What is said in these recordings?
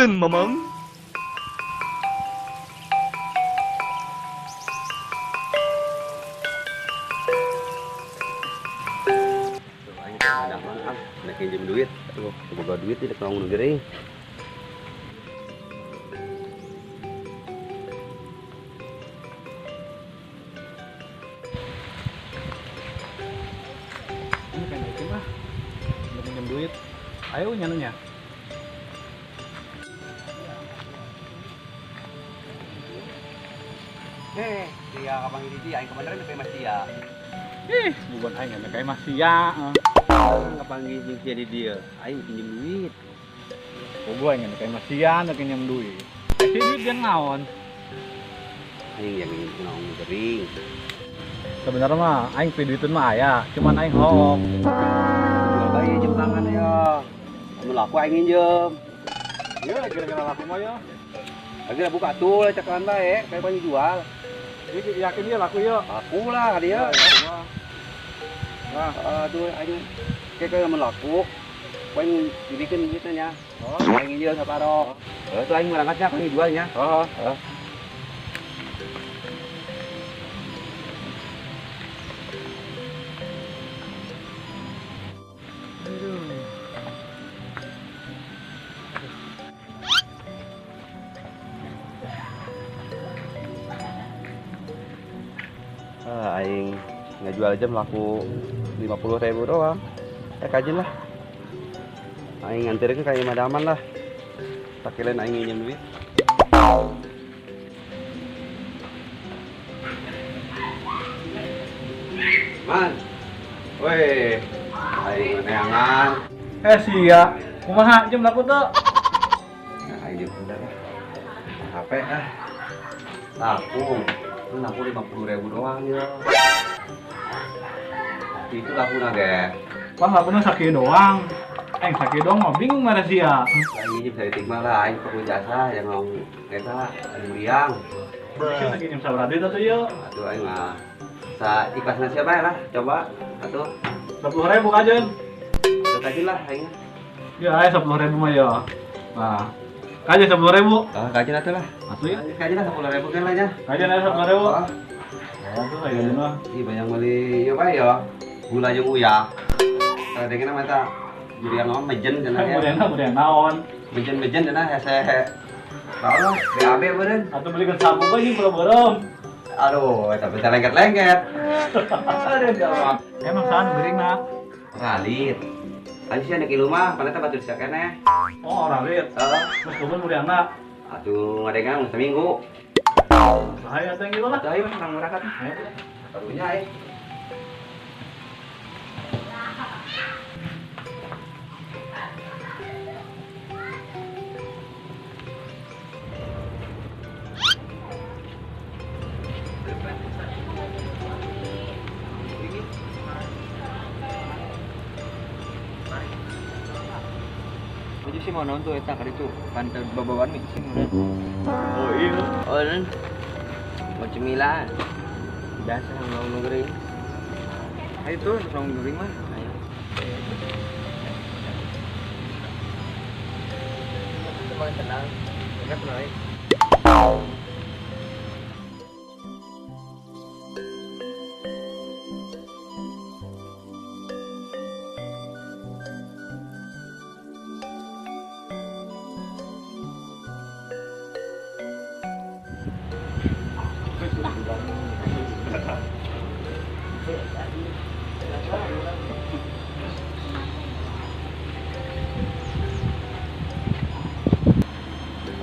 Gaskeun Mamang. Nek nginjem duit, aduh, boga duit tidak nongol gering. Ini kan itu mah, udah minjem duit. Ayo nyanunya. Heh, dia kapan ini dia, aing kemarin kayak masih ya. Ih, bukan aing kayak masih ya. Kapan jeung sia di dieu, aing pinjem duit. Oh, gua ingin kayak masian, pinjem duit. Si duit jangan naon. Aing yang ingin naon gering. Sebenarnya mah aing duitun mah aya, cuman aing hook. Jual bae jam tangan ya. Mun laku aing nginjem. Ya kira-kira laku mah ya. Lagi buka tuh cakalan bae, kayak pan jual. Iki yakin dia laku ya? Laku lah dia. Nah, aduh aing kayak mun laku. Aing dibikin duitnya nya. Oh, aing nginjem saparo. Heeh, tuh aing berangkatnya aing jualnya. Heeh, heeh. Aing ngejual jam laku 50.000 doang. Kajian lah. Aing nganterin kayak madaman lah. Takilan aing nginjem duit. Man. Weh, aing neangan. Sia, kumaha jam laku tuh? Nah, aing di bener lah. HP ah. Laku. Laku 50.000 doang ya. Itu laku naga. Wah, lakunya sakit doang. Aing sakit doang mah bingung mana sia. Aing nginjem dari tigma lah, aing perlu jasa yang mau eta aing meriang. Sia lagi nginjem sabaraha duit atuh ieu? Aduh aing mah sa ikhlasna siapa ya lah, coba atuh. 10.000 kajen. Atuh kajen lah aing. Ya, aing 10.000 mah ya. Nah, kajen 10.000. Ah, kajen atuh lah. Atuh ya. Kajen lah 10.000 kan lah nya. Kajen aya 10.000. Oh. Atuh kajen mah. Ih, banyak meuli ieu bae ya. Gula jeung uyah. Kalau dengan mata durian naon mejen cenah ya. Durian naon? Mejen-mejen cenah hese. Tahu lah, BAB beureun. Atuh belikan sabu bae ieu beureum. Aduh, tapi teh lengket-lengket. Aduh, jawab. Emang sahan geuringna? Ralit. Tadi sih nek ilu mah, paneta batur sia keneh. Oh, ralit. Heeh. Geus kebun muriana. Aduh, ngadengan seminggu. Bahaya teh gitu lah. Atuh ayo urang berangkat. Ayo. Karunya aing. Baju sih mau nonton eta kali itu pantai babawaan nih sih mau. Oh iya. Oh nan. Mau cemilan. Biasa nongkrong gering. Ayo tuh nongkrong gering mah. Ayo. Itu mah tenang. Enggak tenang.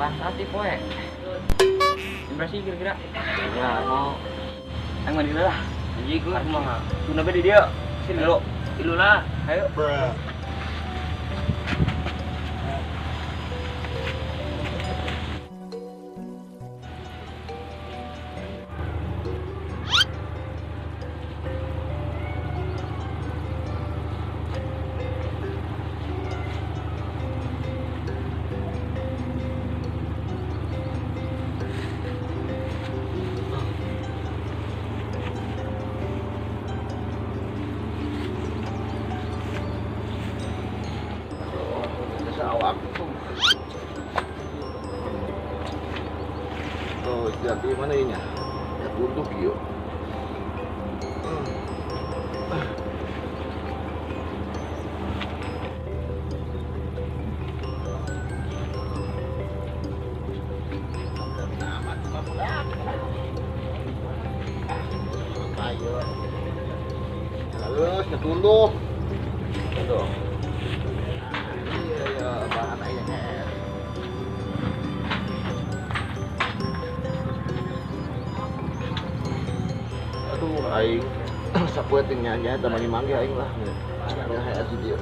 Pas poe. Impresi kira-kira. Ya, mau aing mandi lah. Anjing gua kumaha. Tuna be di dieu. Sini dulu. Ilu lah. Ayo. Kalau ganti mana ini? Ya tutup yuk. Terus ngetunduk. Tunduk. Iya ya, bahan aja. Aduh, aing sapoe teh nya teh mangi-mangi aing lah. Nya di dieu.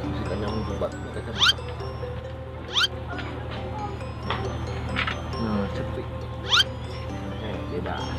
Si kanyang bubat. Nah, sepi. Bebas.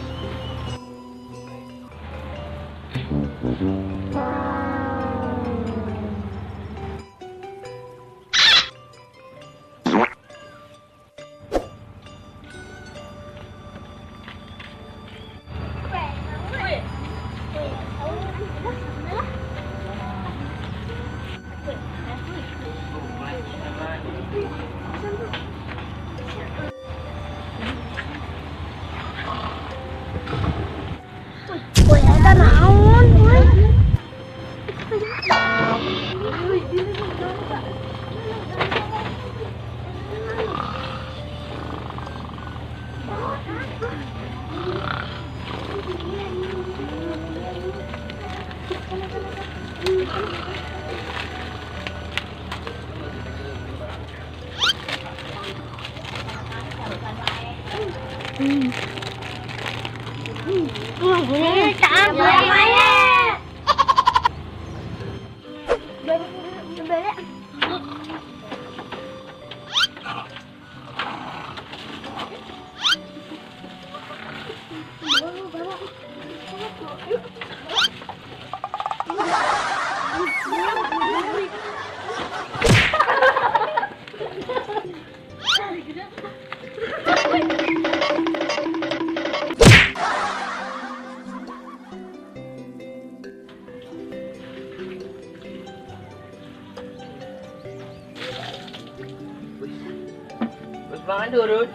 Bangan turun.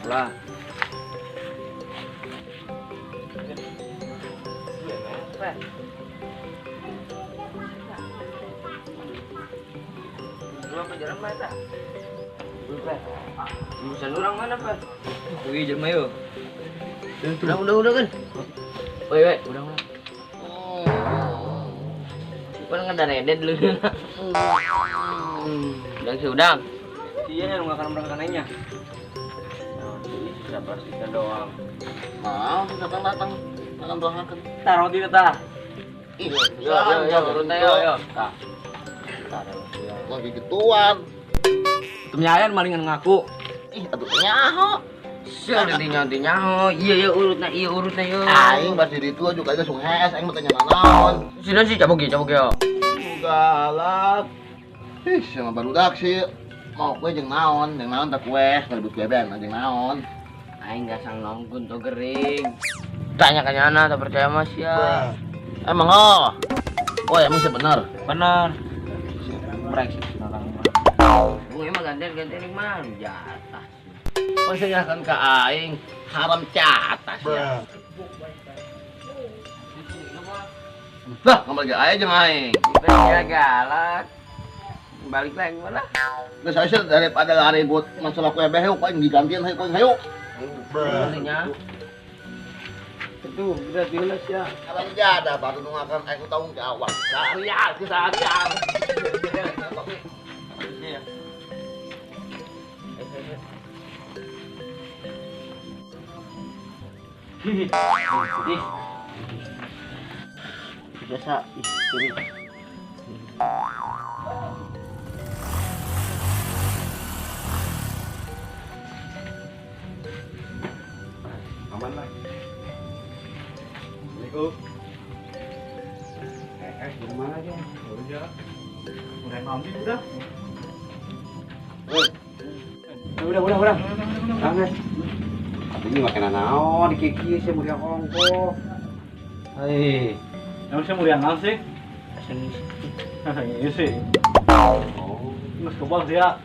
Lah. Urusan orang mana, Pak? Wih, jelema yo. Udah kan. Woi, woi, udah. Kan ngedaredet dulu. Udang sih udang. Iya, lu nggak akan merangkak. Ini sudah bersihkan doang. Mau datang datang akan doakan. Taruh di tah. Iya, yo turun yo yo. Tah. Taruh. Lagi gituan. Temnyayan malingan ngaku. Ih, atuh nyaho. Sia nyaho. Iya ya urutna, iya urutna yo. Aing pas di ditu juga aja sunghes, aing mah tanya naon. Sina sih cabok ya, Galak. Ih, sama barudak sih. Mau kue jeung naon tak kue, ribut kue ben jeung naon. Aing gasang nongkun to gering. Tanya ka nyana tak percaya mas ya. Emang oh. Oh, emang sih bener. Bener. Brengsek. Bung emang gantian-gantian mah jatah. Oh, saya akan ke aing haram catas ya. Lah, ngomong aja jeung aing. Ya galak. Balik lagi mana? Geus saya sih daripada ribut masalah kue beh hayu aing digantian hayu aing hayu. Nya. Itu udah jelas ya. Kalau ada baru nungakan aing tanggung jawab. Seharian, seharian. Iya. Ih. Biasa, ih, ini. Aman lah. Assalamualaikum. Gimana aja? Udah. Udah mandi udah. Udah. Banget. Ini makanan naon di kiki sih mulia kongko. Hei. Emang sih muriang naon sih? Asa ngisi. Ngisi. Oh. Geus kebal sih ya.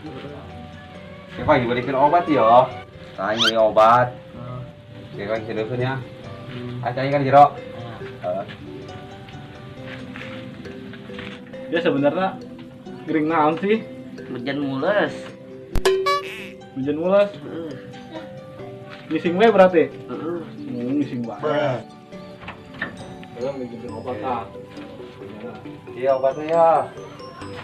Ya kok dibelikan obat ya. Aing beli obat. Ya kan seriusan ya. Aing kan jero. Heeh. Ya sebenarnya gering naon sih? Hujan mules. Hujan mules. Heeh. Ngising we berarti? Heeh. Ngising wae. Kalau ngijin obat ah. Iya obatnya ya.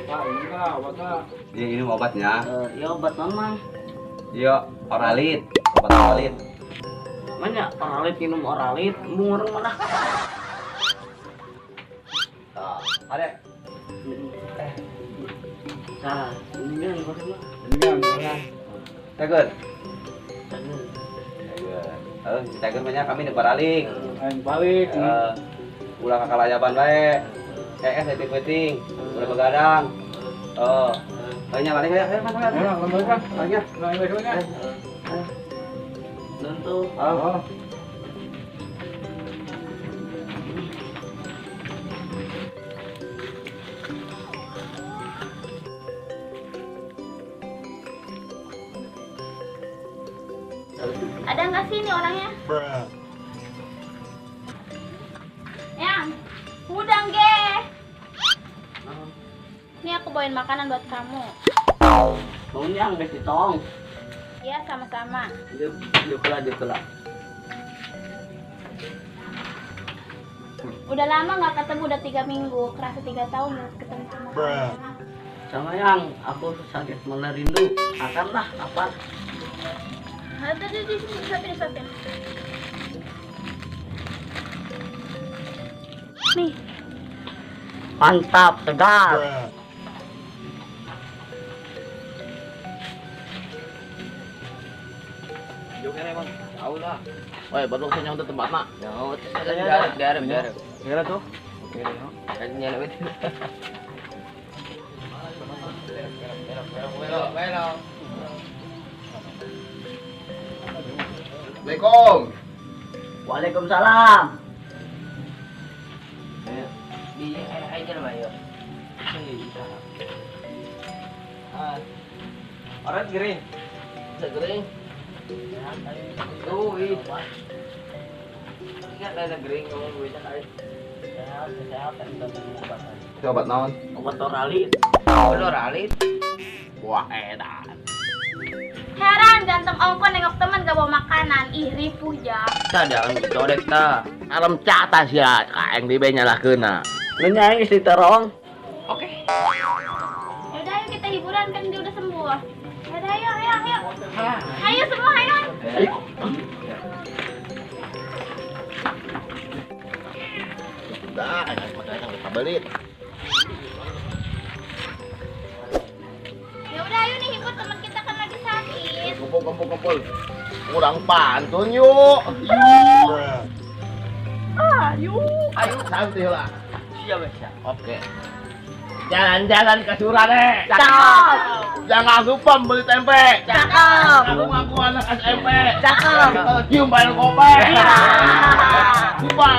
Pak, ini lah obatnya. Iya ini obatnya. Iya obat naon, Mang? Iya, oralit. Obat oralit. Mana oralit minum oralit, embung orang mana? Nah, ada. Nah, ini kan obatnya. Ini kan. Tegur. Tegur. Tegur. Tegur banyak kami nek balik. Aing balik. Ulah kakalayaban bae. Saya penting, ulah begadang. Oh. Banyak balik ya, ayo masuk. Ayo, balik kan. Balik ya. Balik ya. Tentu. Oh. Ada nggak sih ini orangnya? Yang, udang ge. Ini aku bawain makanan buat kamu. Mau yang guys ditong. Iya sama-sama. Diuk lah. Udah lama nggak ketemu, udah 3 minggu, kerasa 3 tahun nggak ketemu sama kamu. Sama yang, aku sakit malah rindu. Akan lah, apa? Tadi di sini disuapin. Nih. Mantap, segar. Jauh emang, jauh lah. Woi, baru saya nyampe tempat mak. Jauh, daerah. Daerah tuh. Oke, kayaknya lebih. Assalamualaikum. Waalaikumsalam. Orang gering. Gering. Tuh, ingat ada gering ngomong gue cakap. Sehat, Itu obat naon? Obat oralit. Oralit. Wah, edan. Heran ganteng ongko nengok teman gak bawa makanan. Ih, ripuh ja. Ta jangan codek ta. Alam cata sia, kaeng di nyalahkeuna. Lu nyaing istri terong. Oke. Yaudah ayo kita hiburan kan dia udah sembuh. Yaudah ayo ayo ayo. Ayo semua ayo. Ayo. Udah, ayo makan kabelit. Ya udah ayo nih hibur teman kita kan lagi sakit. Kumpul kumpul kumpul. Kurang pantun yuk. Yuk. Ayo. Ayo santai lah. Siap, siap. Oke. Jalan-jalan ke Surade. Cakep. Jangan lupa beli tempe. Cakep. Aku ngaku anak SMP. Cakep. Kita cium bayar kope. Lupa.